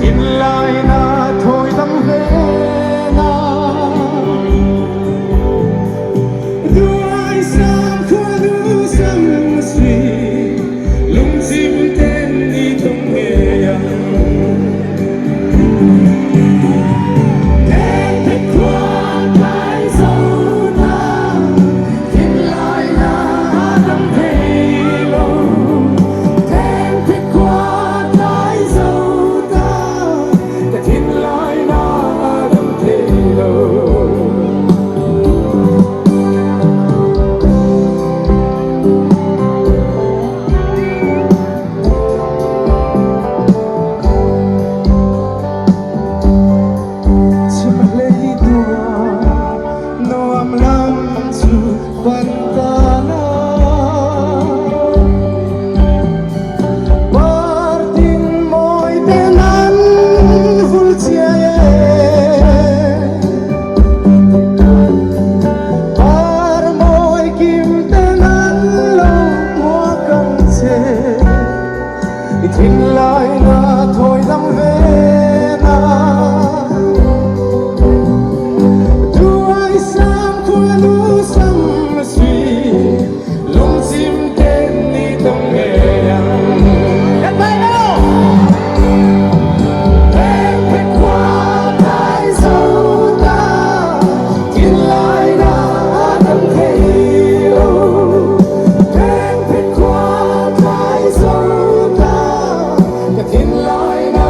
thinlaina thawi dam hle na. Duai sang khua du sam sui lungchim ten ni tawng ngei ang. Nuam lam chu pan ta la Partin mawi ten an vul chiai e Par mawi kim ten an lo hmuak ang che I thinlai na thawi dam ve na Duai sang khua nu sam sui lungchim ten ni tawng ngei ang. Kan bai lo! Phek khua tlai zo ta thinlai na a dam thei lo. Phek khua tlai zo ta ka thinlai na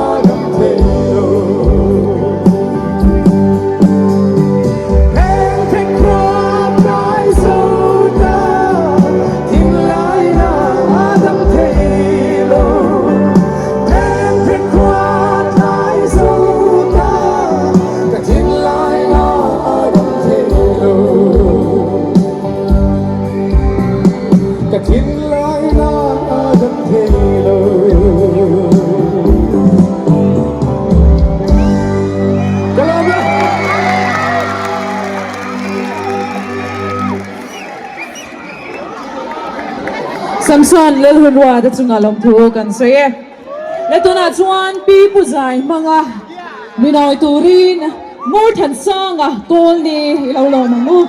a dam thei lo. Phek khua tlai zo ta thinlai na a dam thei lo. Phek khua tlai zo ta ka thinlai na a dam thei lo. Ka thinlai na a dam thei lo. Ka lawm e. Samson Lalhunrua te chunga lawmthu kan sawi e. Le tunah chuan Pi Pu Zai hmanga minawi turin Ngurthansanga kawl ni i lo lawm ang u.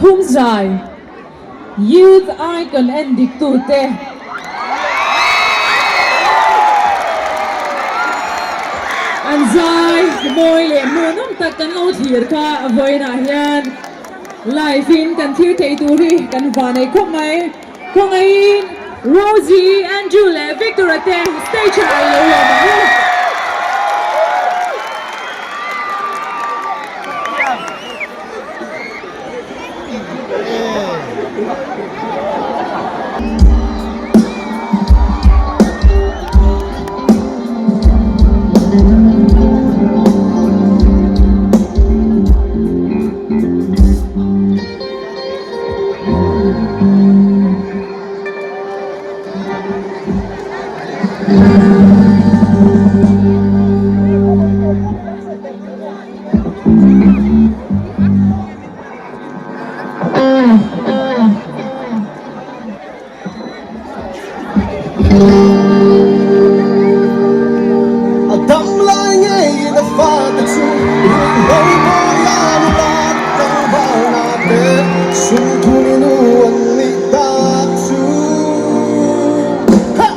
Phungzai Youth Icon en dik tute. An zai mawi leh hmuhnawm tak kan lo thlir kha vawiinah hian live in kan thlir thei tur hi kan vanei khawp mai. Khawngaihin Rosie, Andrew leh Victor-a te stage ah i lo lawm ang u. A dam lai ngeiin a fate chu ruihhlo mawia nulat tlangvalna te sumthuni nu an nih tak chu. Ha!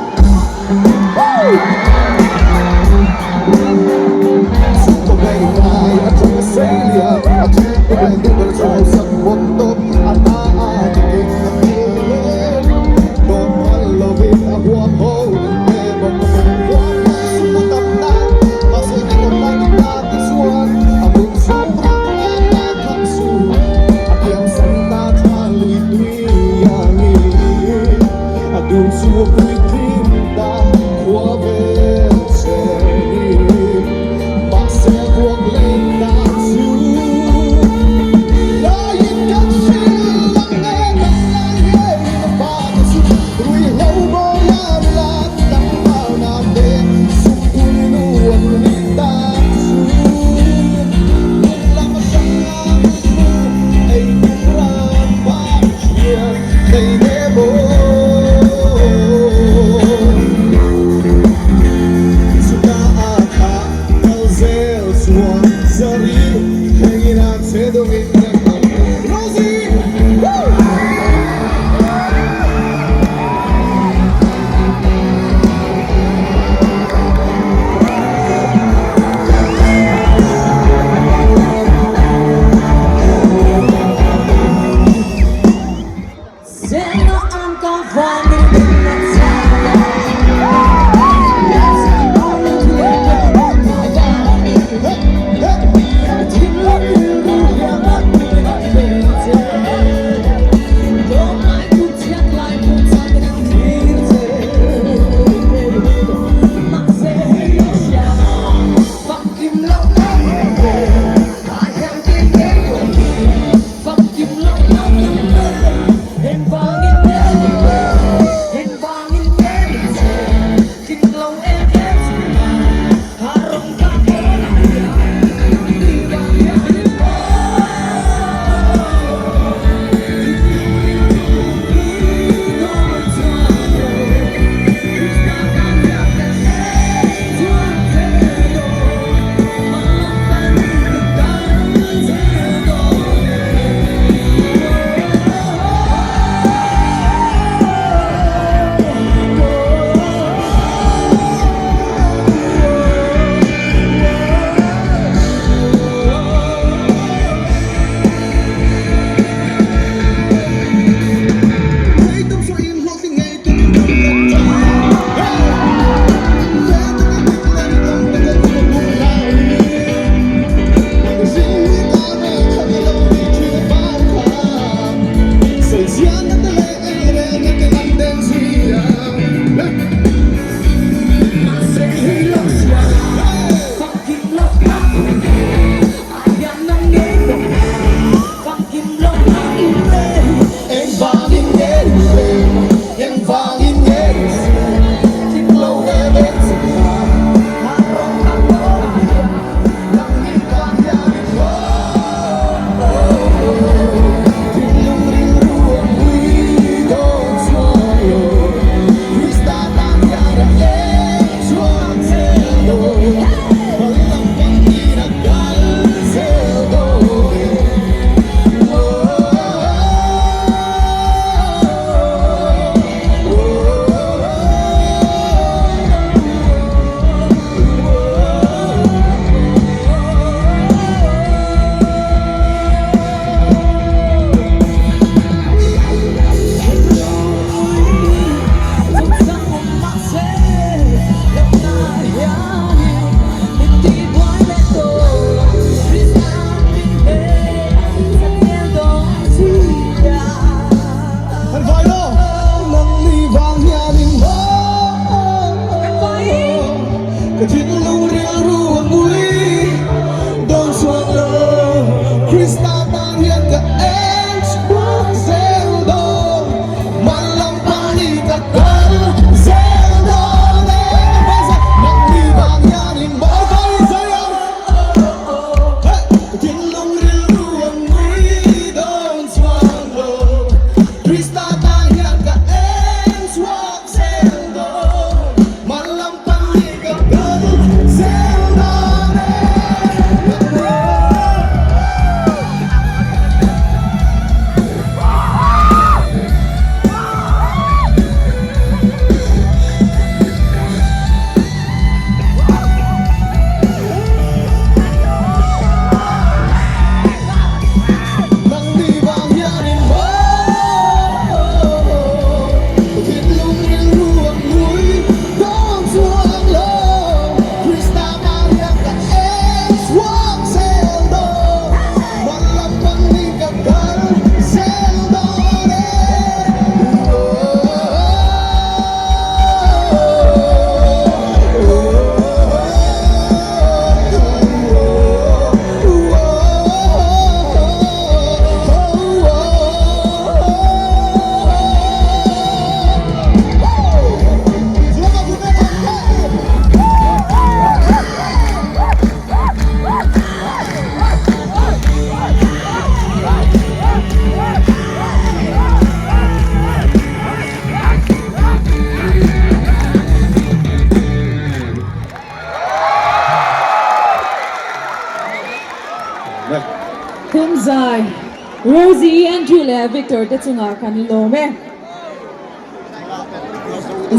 Rosie, Andrew leh Victor te chungah kan lawm e.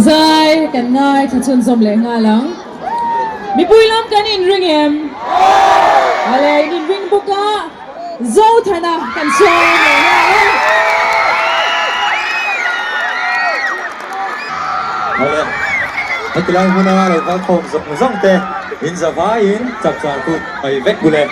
Zai kan ngaithla chhunzawm leh nghal ang. Mipui lam kan inring em? Awle, in inring bawk a, Zothana kan sawm leh nghal e. Awle, heti lai hmuna lo kal khawm zawng zawng te in zavaiin chapchar kut mai vek bul e.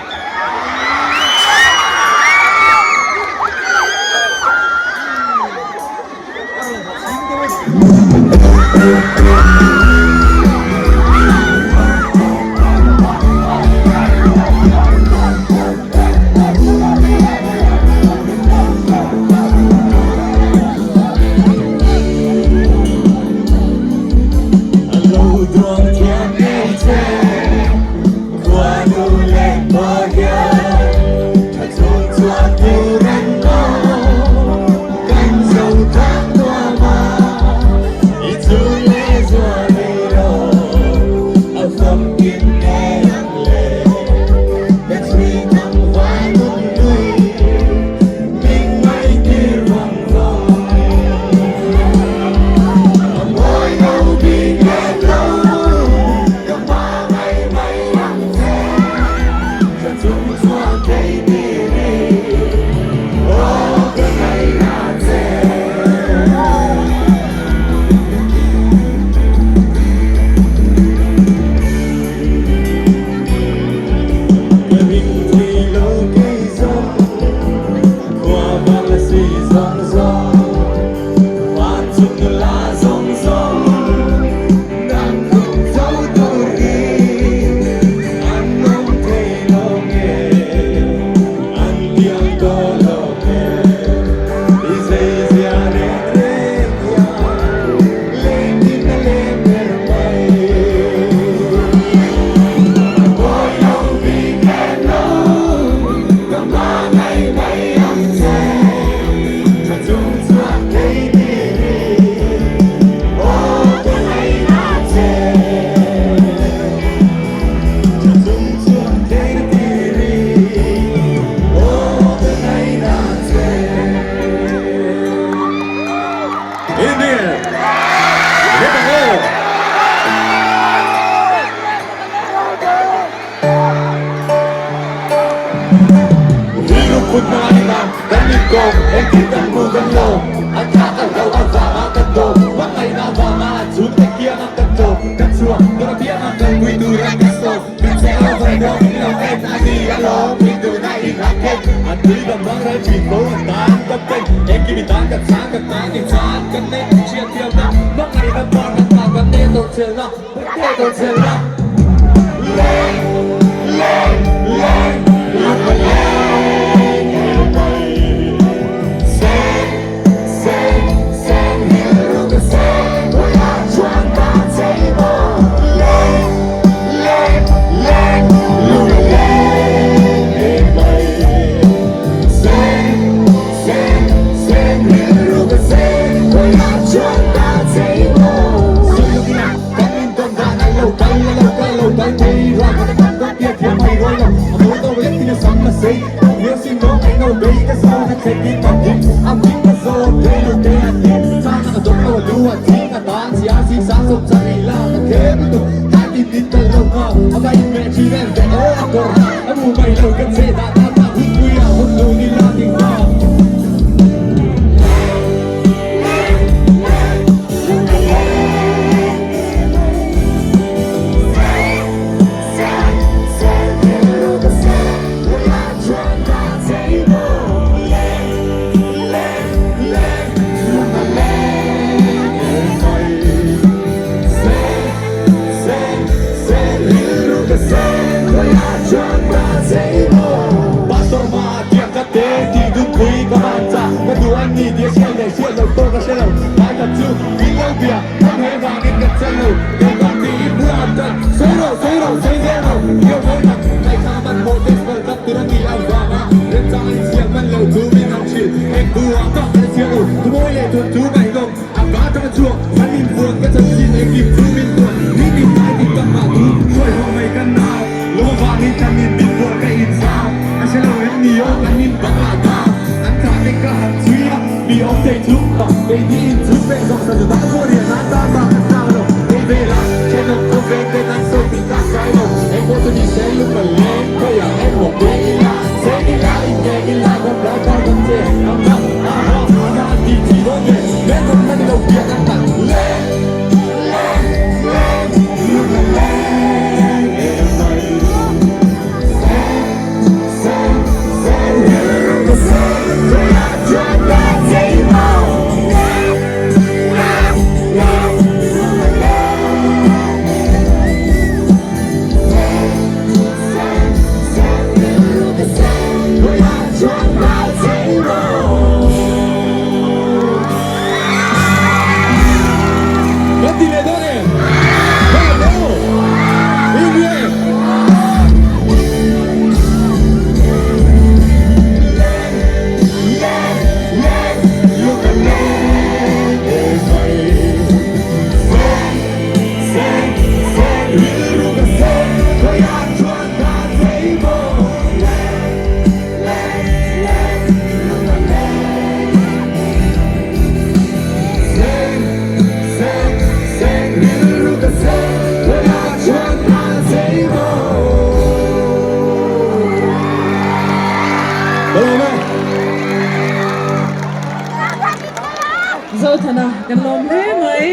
Zothana kan lawm hle mai.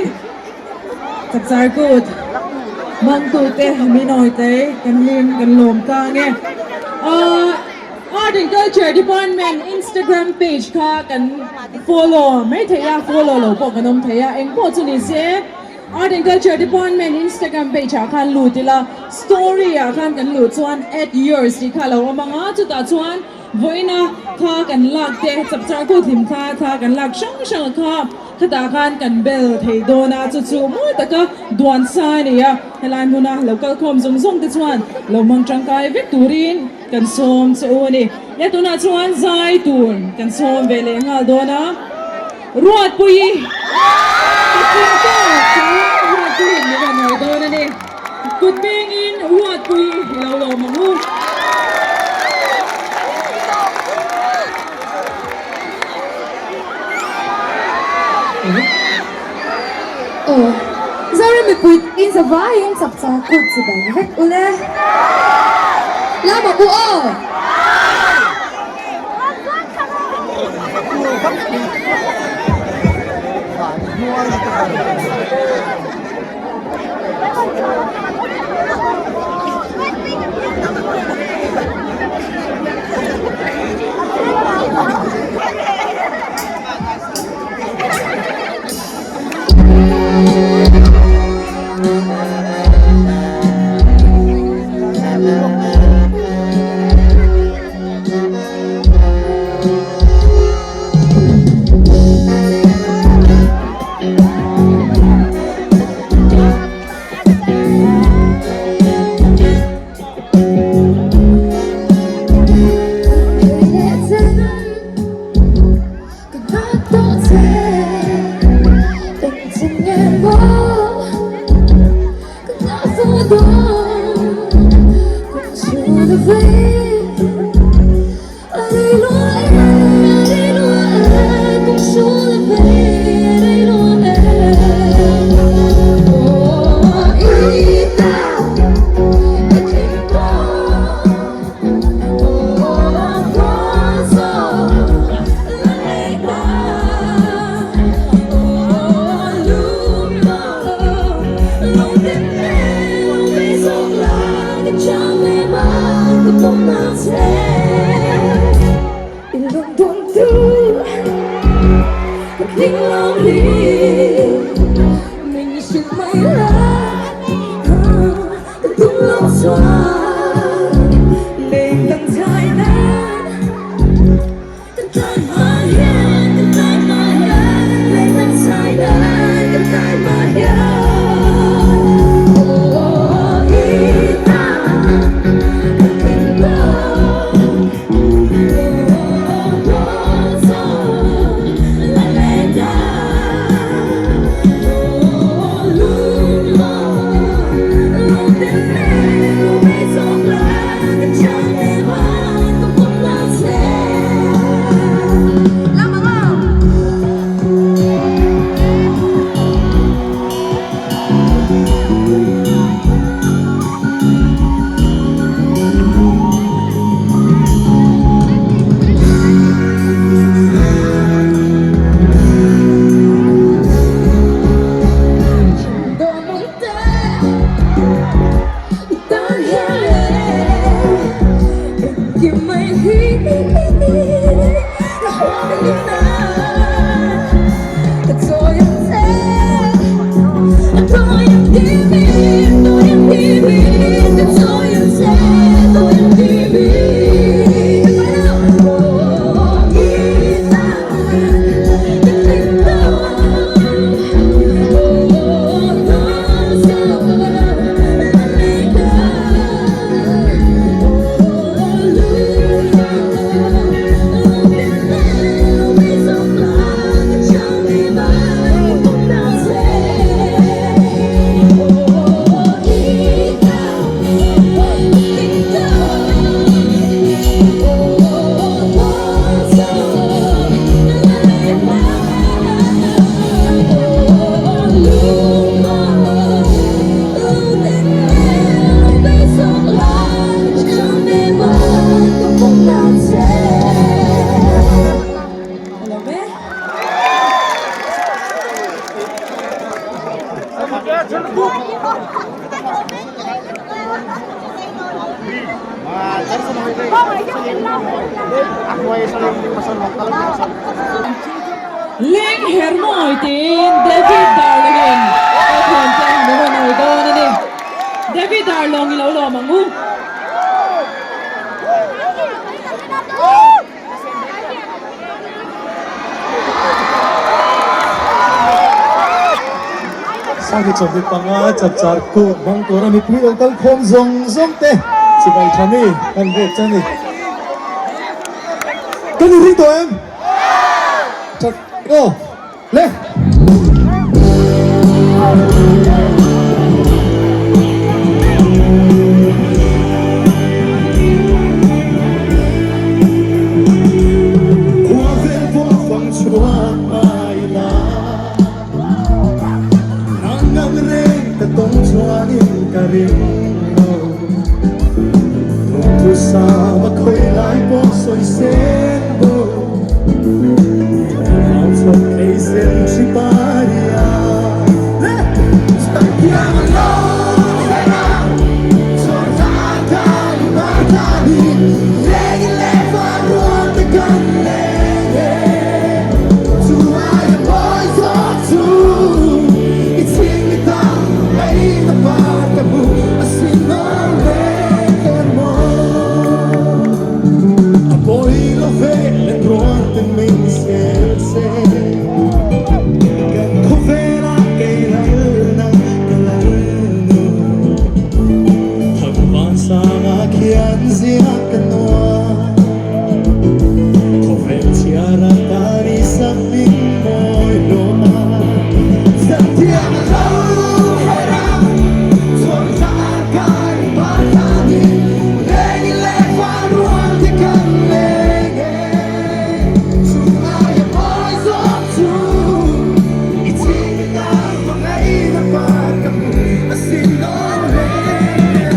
Chapchar kut mangtute Minoite kan hlim kan lawm tlang e. Art and Culture Department Instagram page kha kan follow mai thei a, follow lo pawh kan awm thei a, eng pawh chu ni se Art and Culture Department Instagram page ah khan lut ila, story ah khan kan luh chuan add yours tih kha a lo awm ang a, chutah chuan vawiina kha kan lak te chapchar kut hlim kha thla kan lak hrang hrang kha khatah khan kan bel thei dawn a, chu chu mawi taka duan sa a ni a, helai hmuna lo kalkhawm zawng zawng te chuan lo hmang tangkai vek turin. Kan sawm che u a ni. He tunah chuan zai tur kan sawm ve leh nghal dawn a. Ruatpuii patling tawk chu Ruatpuiin min rawn hawi dawn a ni. Kut bengin Ruatpuii i lo lawm ang u. Aw, Zoram mipui in zavaiin chapchar kut chi bai vek ule. Lama u aw! Leng her mawi tiin David Darlong-in a thawn te min rawn awi dawn a ni. David Darlong i lo lawm ang u. Sanghi chawhnu panga chapchar kut hmang tura mipui lo kal khawm zawng zawng te chibai tha mi kan buk che a ni. Ka ni ring tawh em? That aw le. Khua vel pawh a fang chhuak mai la Nang ang reng ka tawng chuanin ka ring lo Duhthusam a khawi lai pawh sawi sen bo Vau chhawp thei sen hri paria Le! Thiang a lo thlen a, chawhla kai mar ta ni Leng in leh far rual te kan leng e Chu aia mawi zawk chu i chhing mi ta Hei na par ka hmu a sin nawn reng em maw A pawi lo ve len rual ten min sel se Kan khawvela kei lal nang ka lal nu Thang van sanga khian ziak ka nuam Khawvel chhiar a tari sak min mawi hlawm a Zantiang a lo her a Chuan thla kai par thlanin Leng in leh van rual te kan leng e Chu aia mawi zawk chu I chhing mi tan hmangaihna par ka hmu a sin dawn reng e.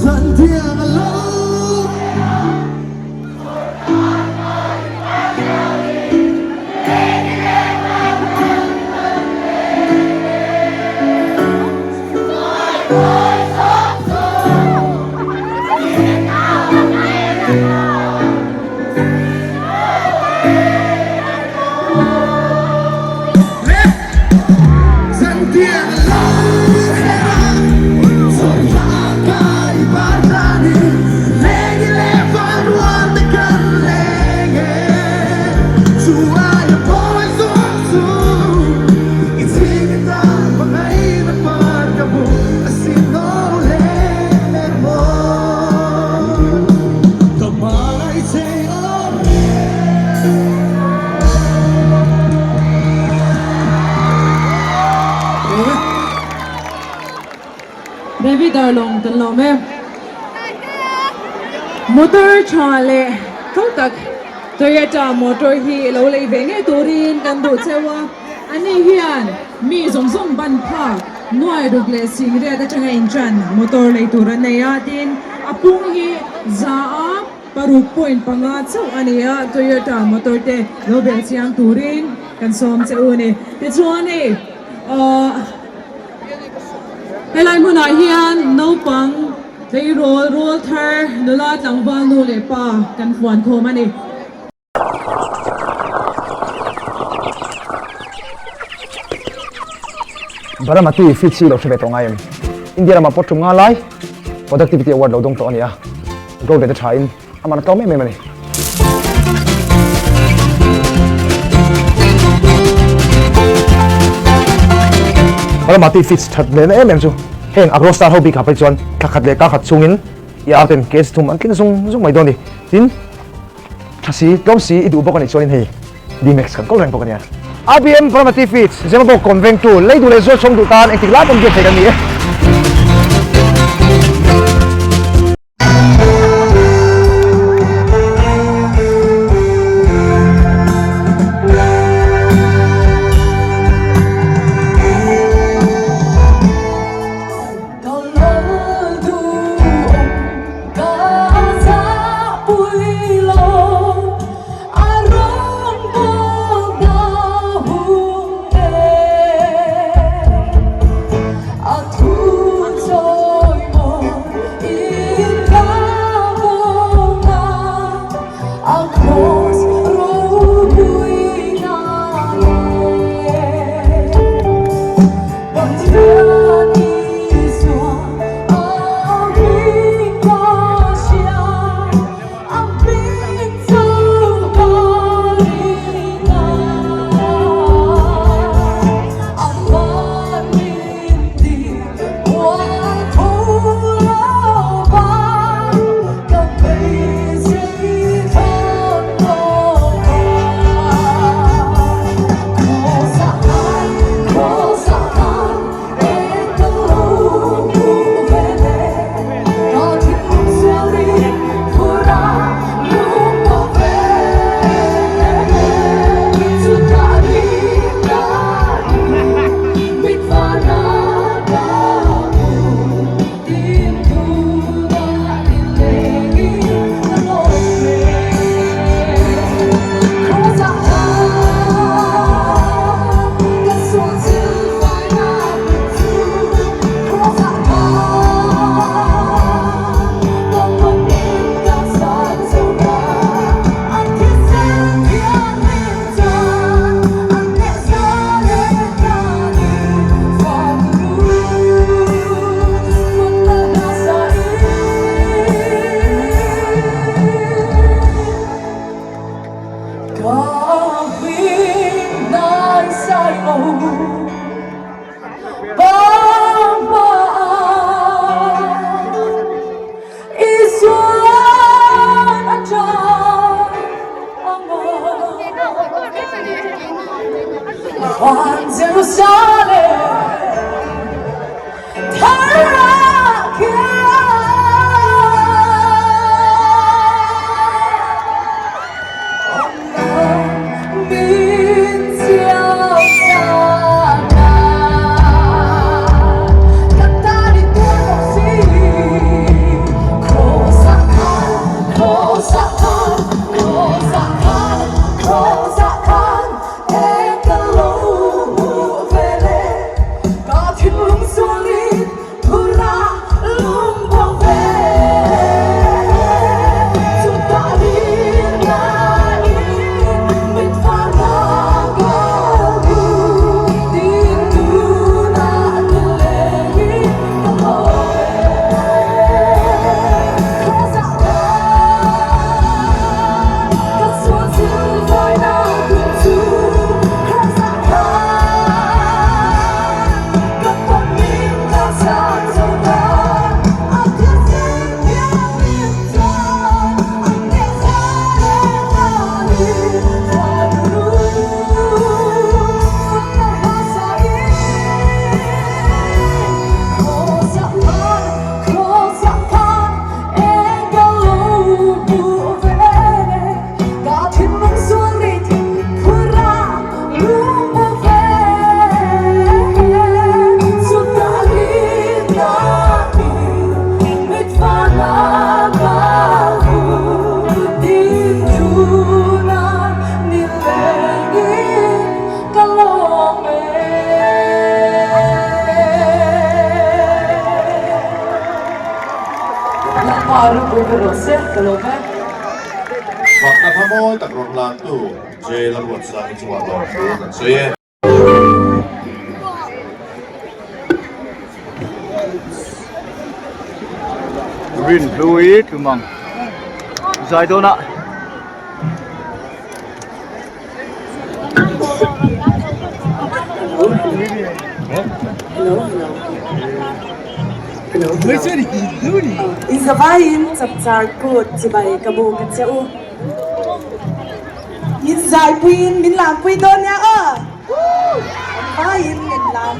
Zantiang a lo. David Darlong kan lawm e. Motor tha leh tho tak Toyota motor hi lo lei ve ngei turin kan duh cheu a. Ani hian mi zawng zawng ban phak nuai ruk leh singriat atanga inṭan motor lei tur a nei a, tin A pung hi 106.5 chauh a ni a, Toyota motor te lo belh chiang turin kan sawm che u a ni. Tichuan hei ahh helai hmunah hian naupang tleirawl rawl thar nula tlangval nu leh pa kan fuan khawm a ni. Baramati feed hi lo hre ve tawh ngai em? India ramah pawh tum nga lai Productivity Award lo dawng tawh a ni a, growth rate a tha in a man a tlawm em em a ni. Baramati feeds that lehna em em chu heng Agro Star ho bikah phei chuan thla khat leh kar khat chhungin i ar ten kg thum an tling zung zung mai dawn a ni. Tin, Tha si, tlawm si i duh bawk a nih chuanin hei D-Max kan kawl reng bawk a nia. RBM Paramati Feeds, Zemabawk kawn vengtu, lei duh leh zual chhawng duh tan engtik lai pawn biak theih kan ni e. rawh se, ka lawm e. Fakna kha mawi tak rawn hlantu Jail a ruatsang chungah lawmthu kan sawi e. Rinhlui tumang zai dawn ah. In zavaiin chapchar kut chibai ka buk a che u. Min zaipuiin min lampui dawn nia aw. Kan vaiin min lam.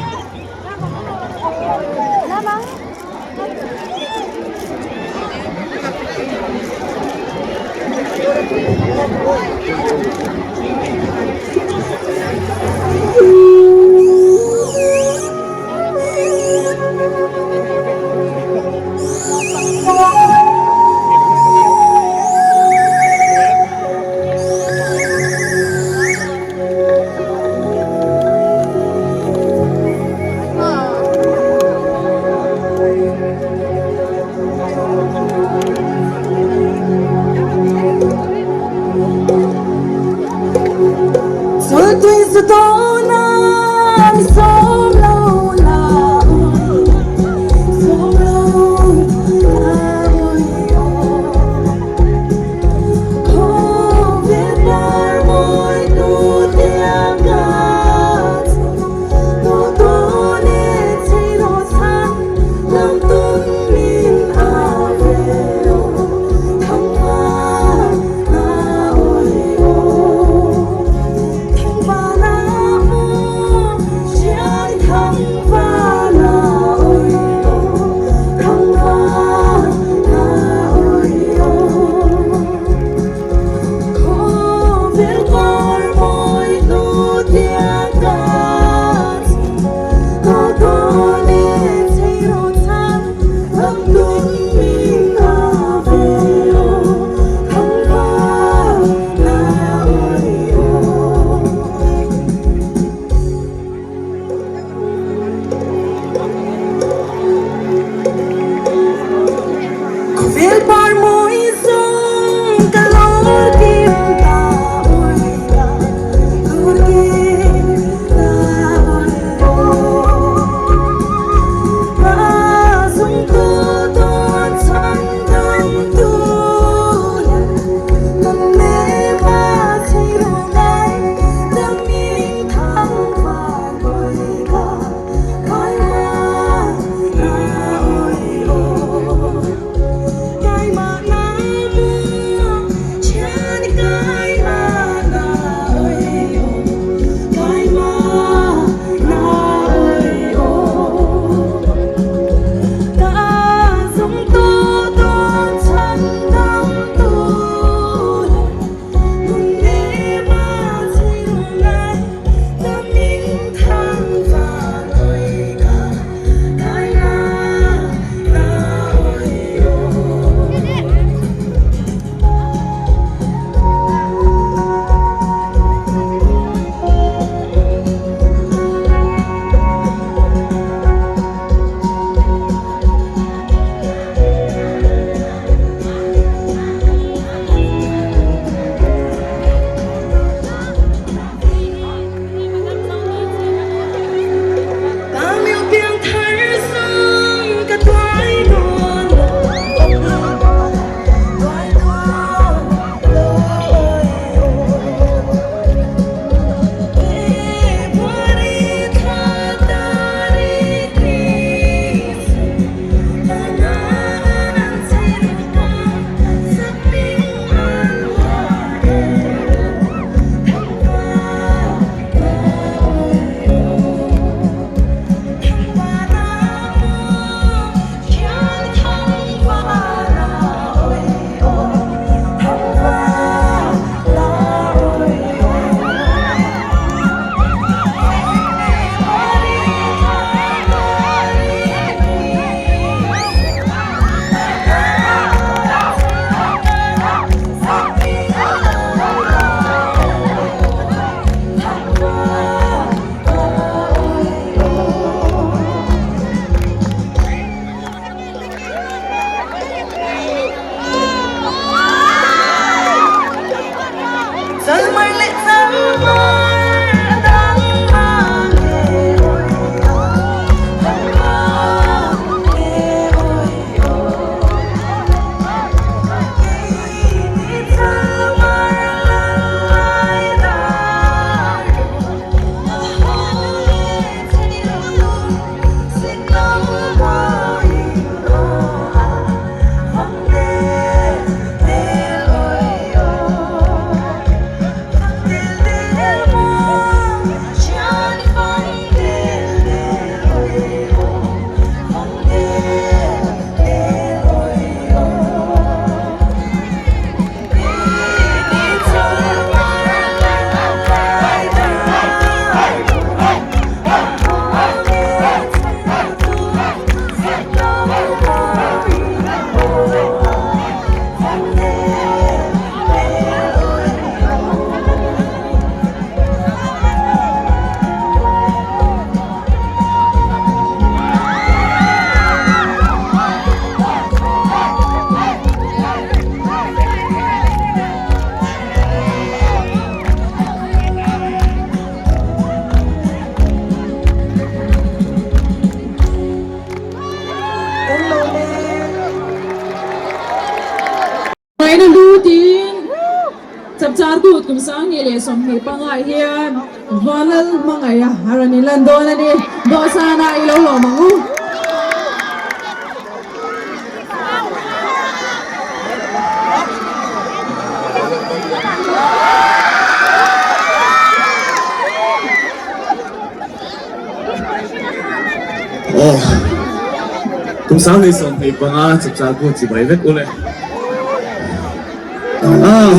Chapchar Kut kum 2025 ah hian Vanlal hmangaih a rawn inlan dawn a ni. Dawhsanah i lo lawm ang u. Aw, kum 2025 Chapchar Kut chibai vek ule. Ah,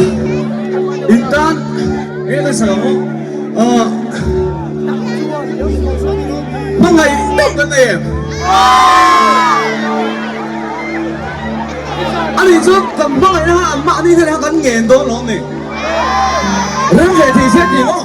in tan e la sa mo. Ah, hmangaih tak kan nei em? Ani chu kan hmangaih na kha an mahni hnen kha kan ngen dawn lawm ni. Rem ve thei se ti maw?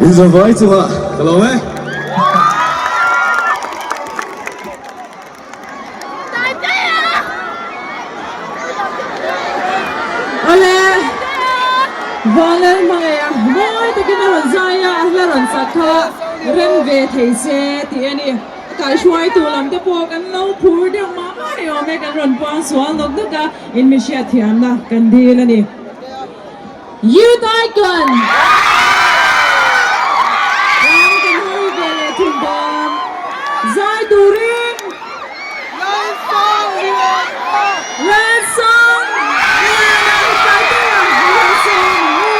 Inzavai chungah ka lawm e. rawn sak kha rem ve thei se tih a ni. A kaihruaitu lam te pawh kan lo phur deuh mah mah ni awm e, kan rawn puang sual nawk nawk a, in mi hriatthiamna kan dil a ni. Youth Icon! Ram kan hawi ve leh thung dawn. Zai turin Ralsang Liana Taitea Ralsang ang u.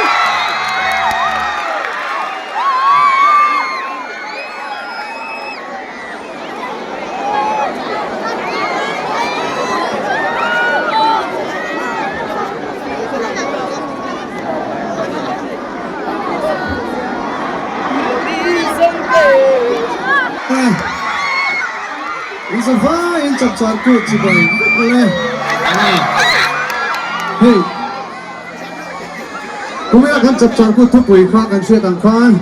In zavaiin chapchar kut chibai vek le. Hei kumina kan chapchar kut thupui kha kan hriat ang khan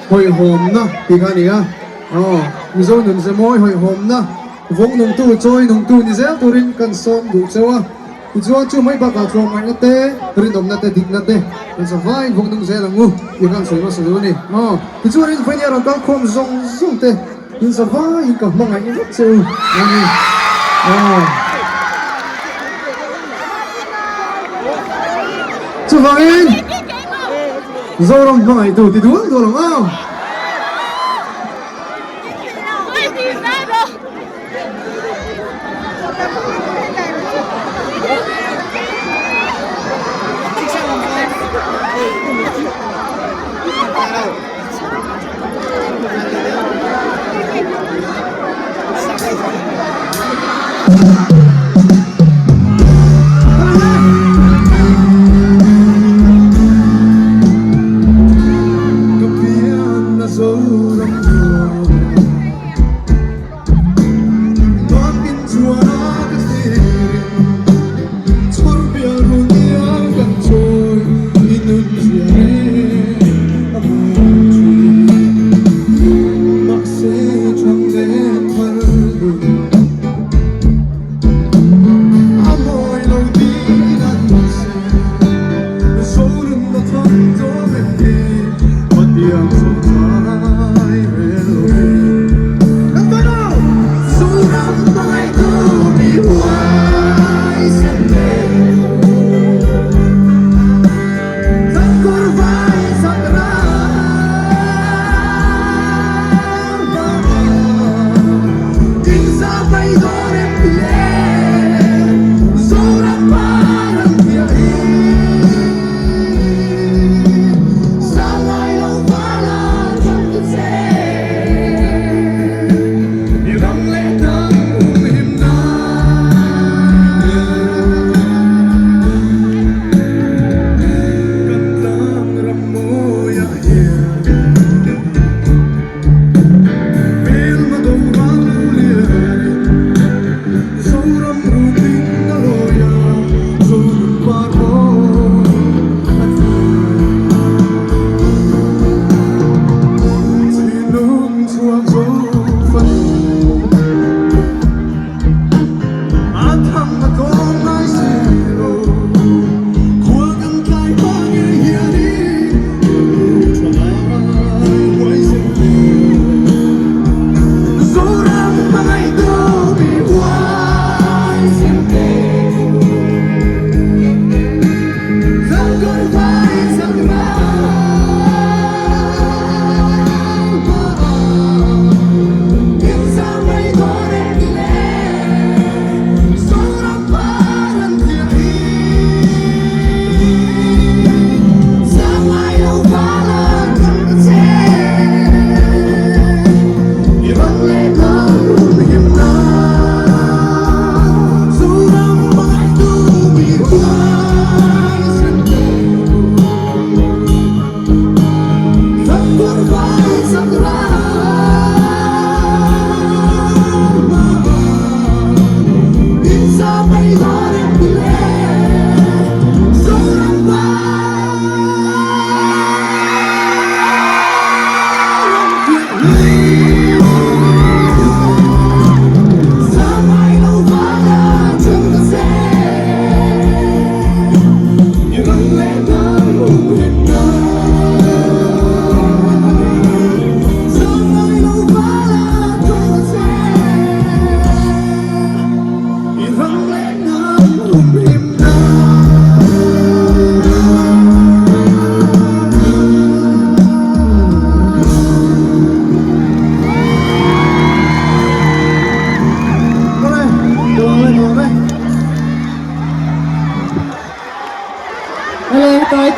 hawihhawmna tih kha a ni a. Aw Mizo nun ze mawi hawihhawmna vawng nungtu chawi nungtu ni zel turin kan sawm duh cheu a. Tichuan chu mai bakah tlawmngaihna te, rinawmna te, dikna te kan zavaiin vawk nung zel ang u tih kha an sawi hmasa duh a ni. Aw, tichuan in vawinia rawn kal khawm zawng zawng te in zavaiin ka hmangaih vek che u a ni. Aw. Chuvangin Zoram hmangaihtu ti dual dual ang aw. Ka pian a Zoram nuam. Tuakin chuan a ka thlirin chhawr bial run iang kan chawi i nun zia reng a hmu thin. Mahse thang leh thar dun.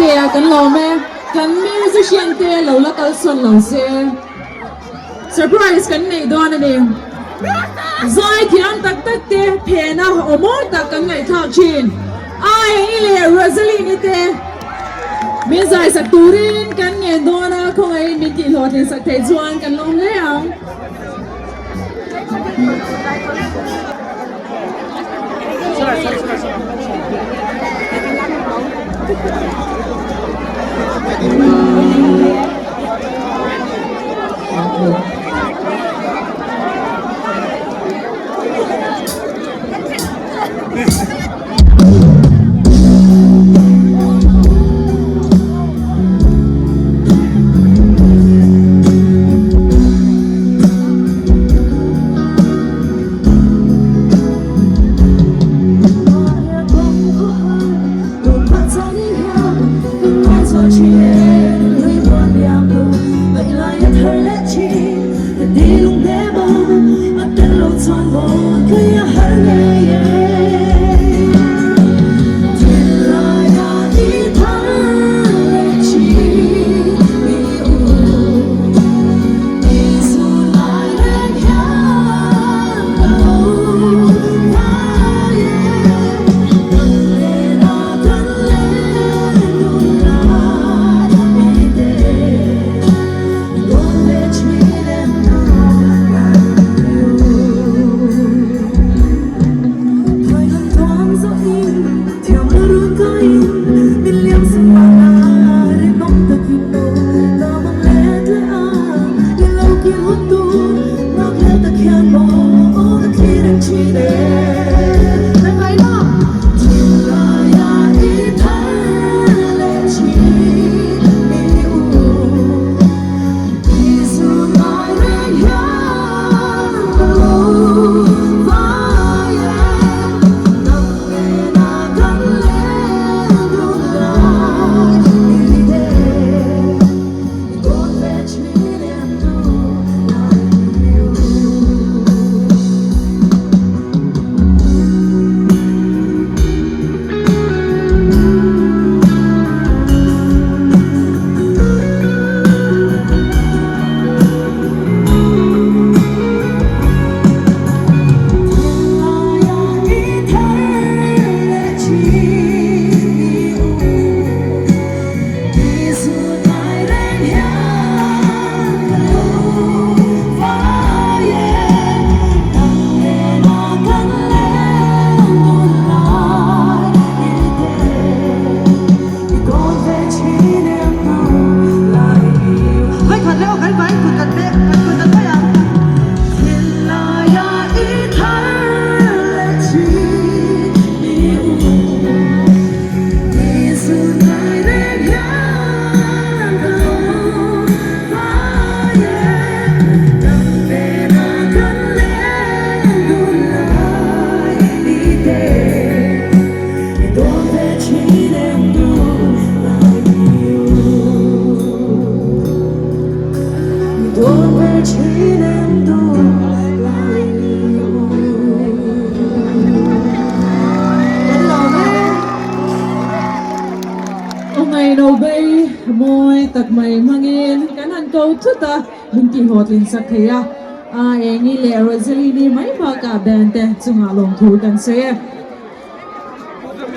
Taitea kan lawm e. Kan musician te lo la kal sawn lo se. Surprise kan neih dawn a ni. Zai thiam tak tak te phena aw mawi tak kan ngaihthlak thin. Aengi leh Rosaline-i te min zai sak turin kan ngen dawn a, khawngaihin min tihhlawhtlin sak theih chuan kan lawm hle ang.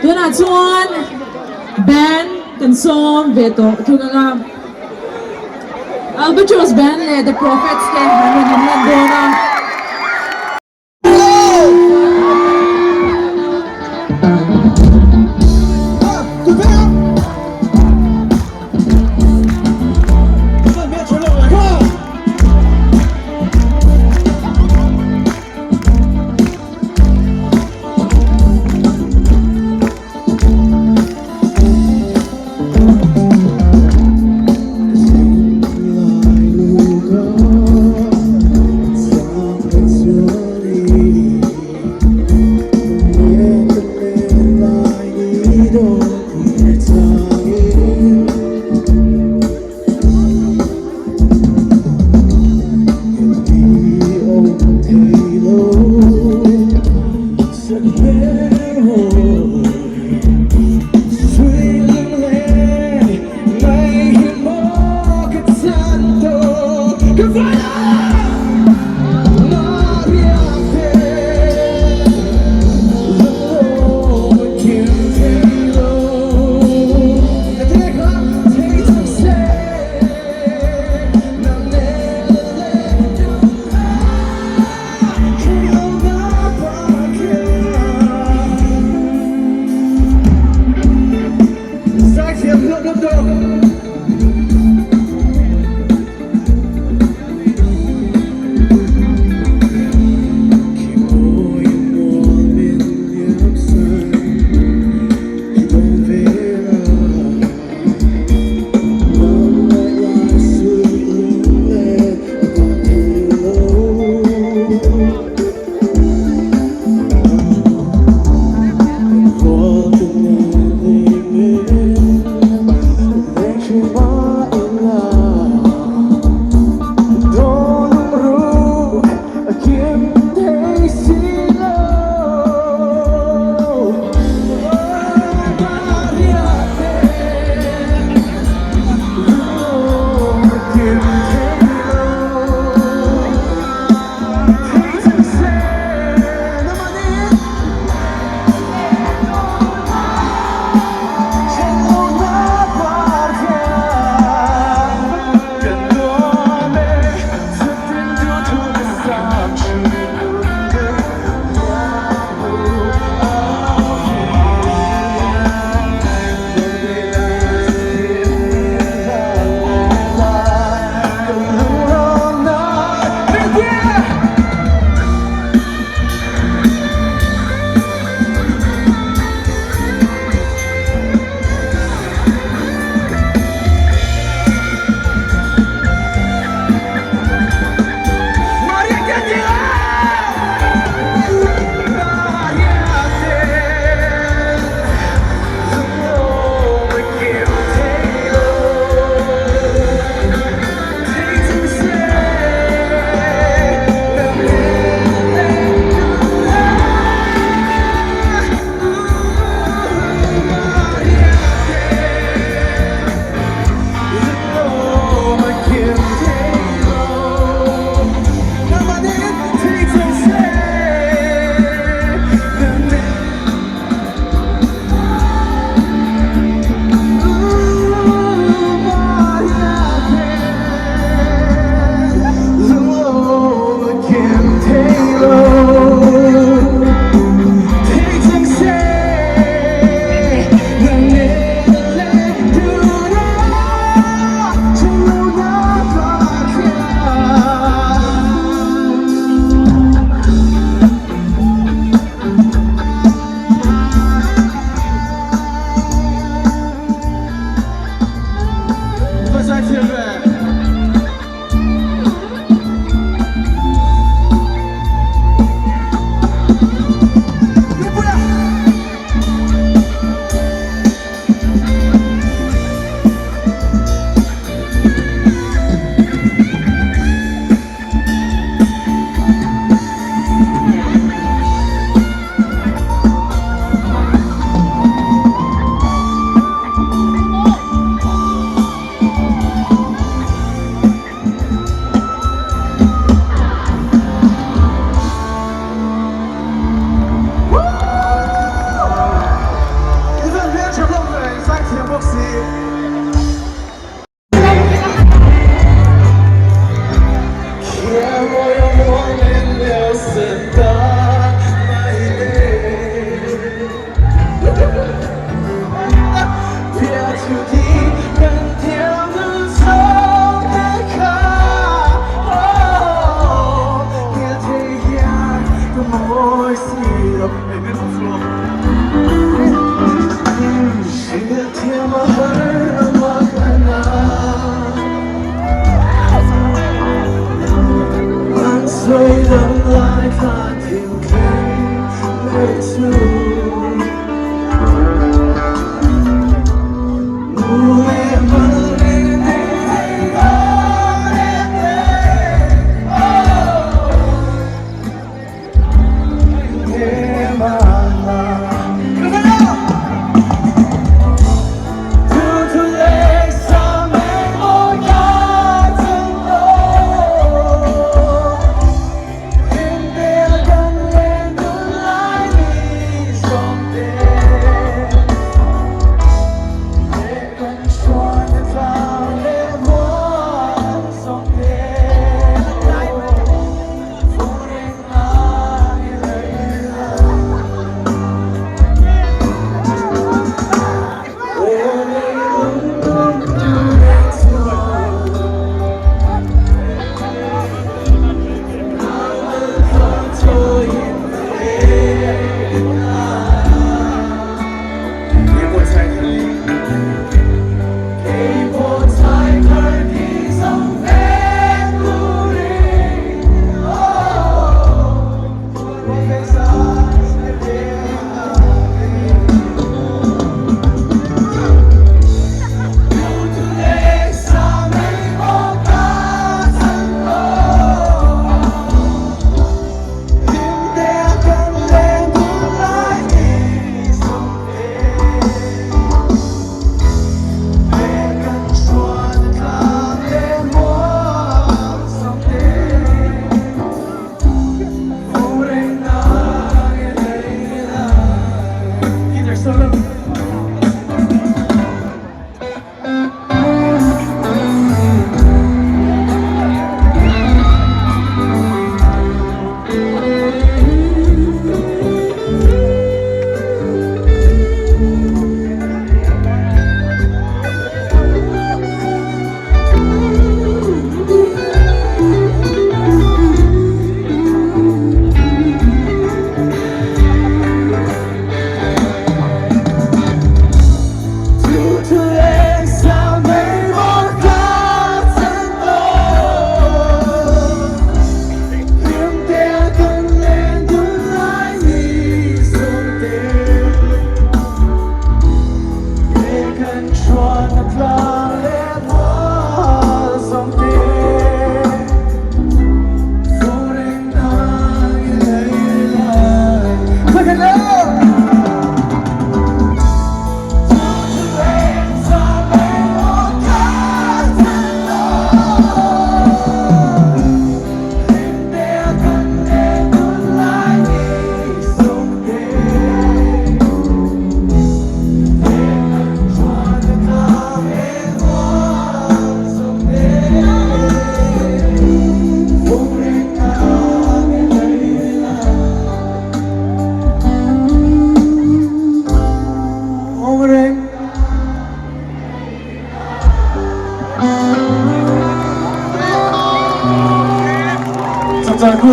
Tunah chuan band kan sawm ve tawh thung ang a, Albatross Band leh The Prophets te an rawn inlan dawn a.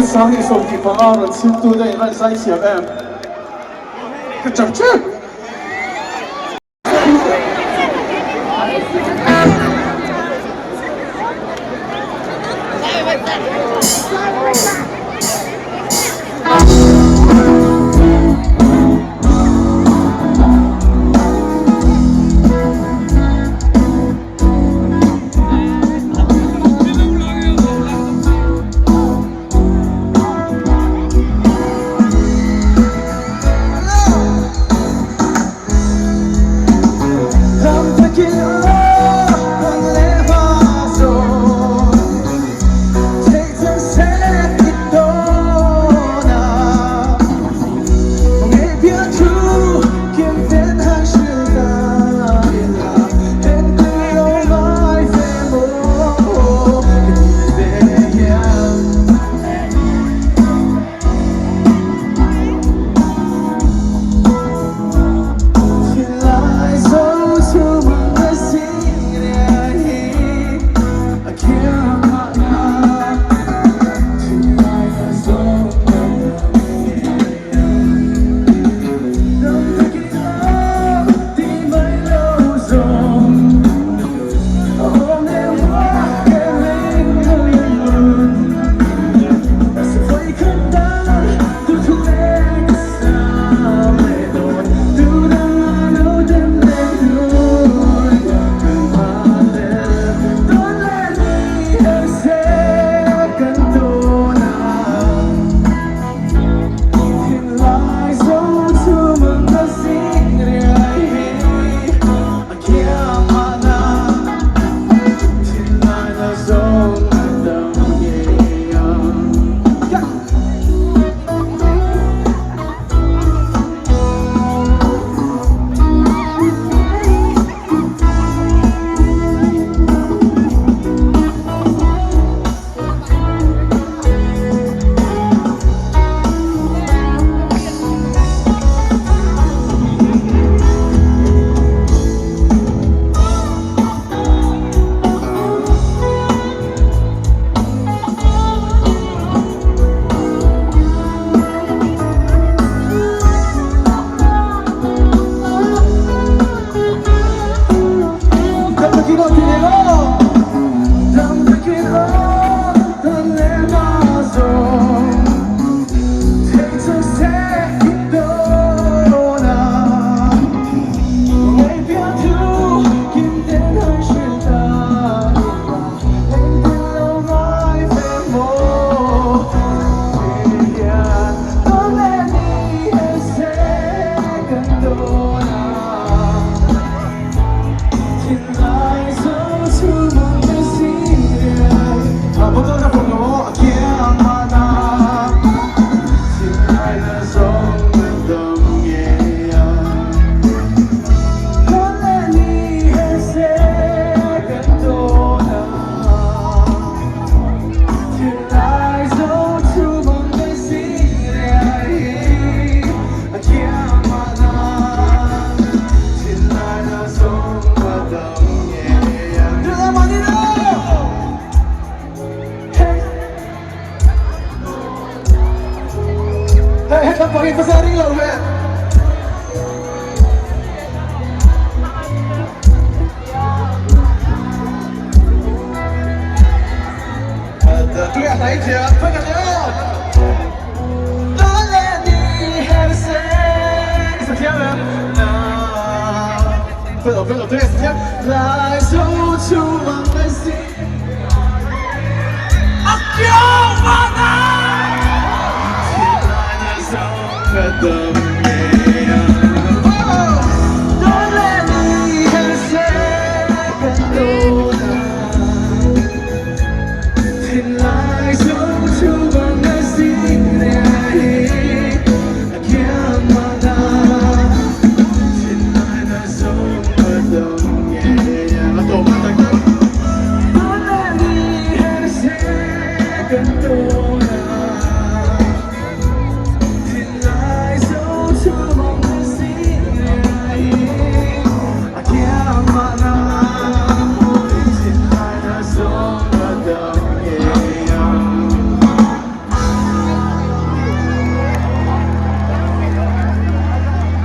kut 2025 rawn chhimtute in rawn zai thiam em? Ka chak tep.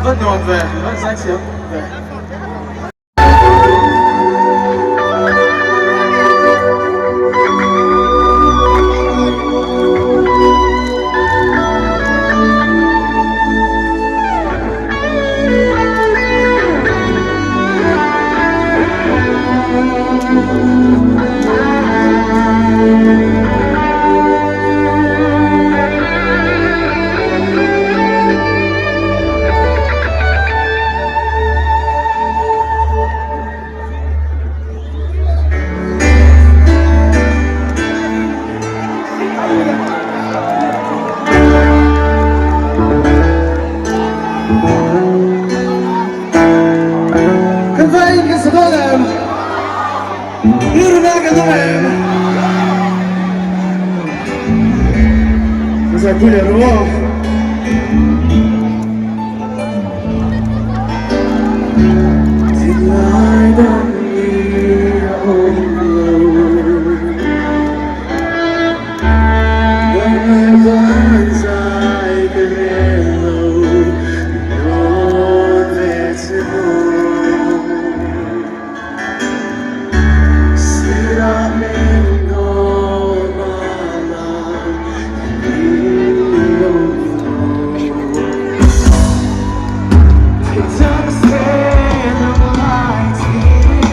Va nuam ve, va zaithiam ve. Kan vaiin kan sa dawn em? Rilru kan awm em? Kan zaipui leh ru aw. Thinlai dang ni a awm lo. Nang van zai ka rel lo, min ve che maw. Sirah min nawn mahla, ka ni lo ni lo. Theihtawp se nang lai thin.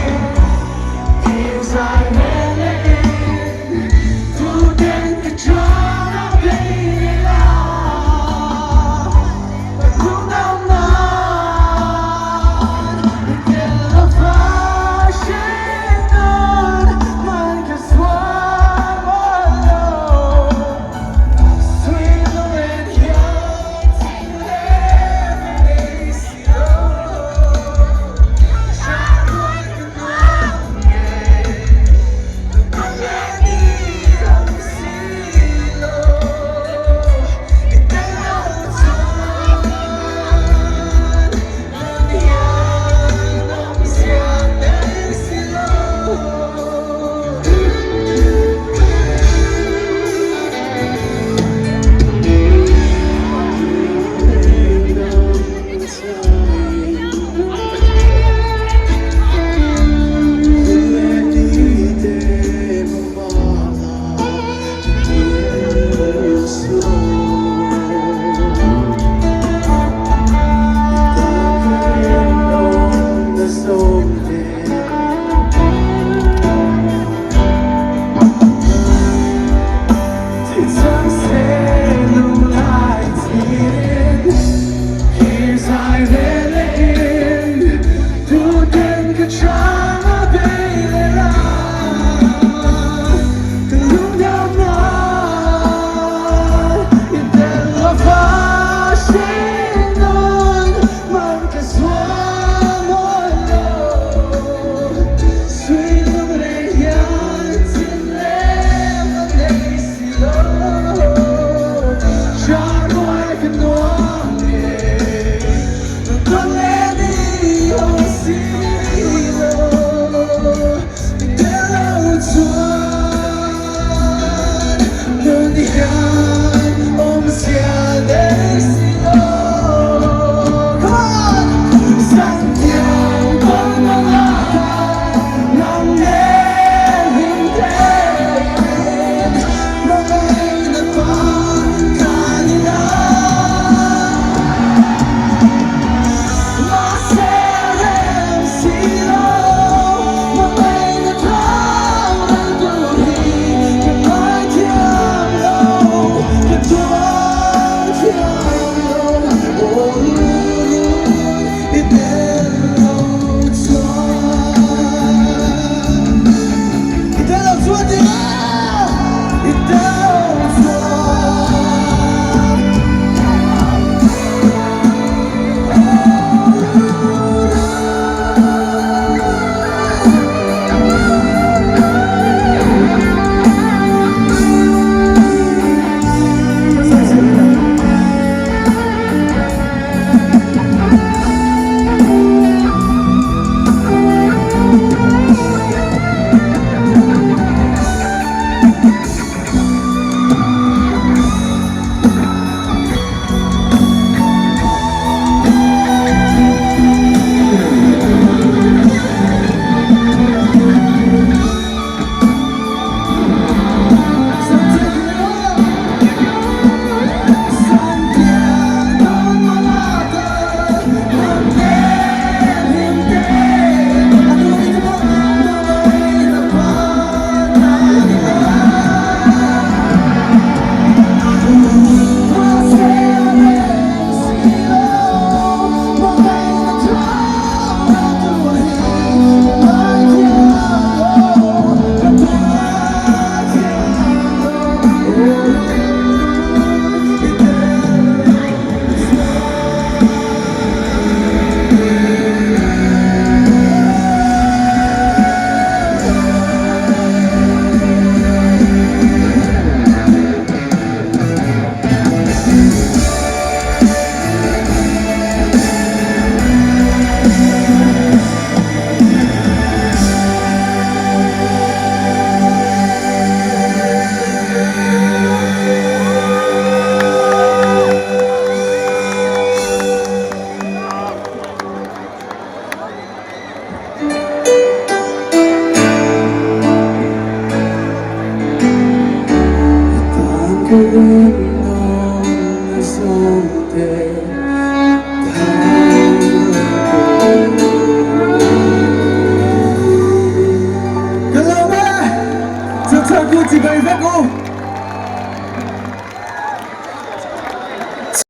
te.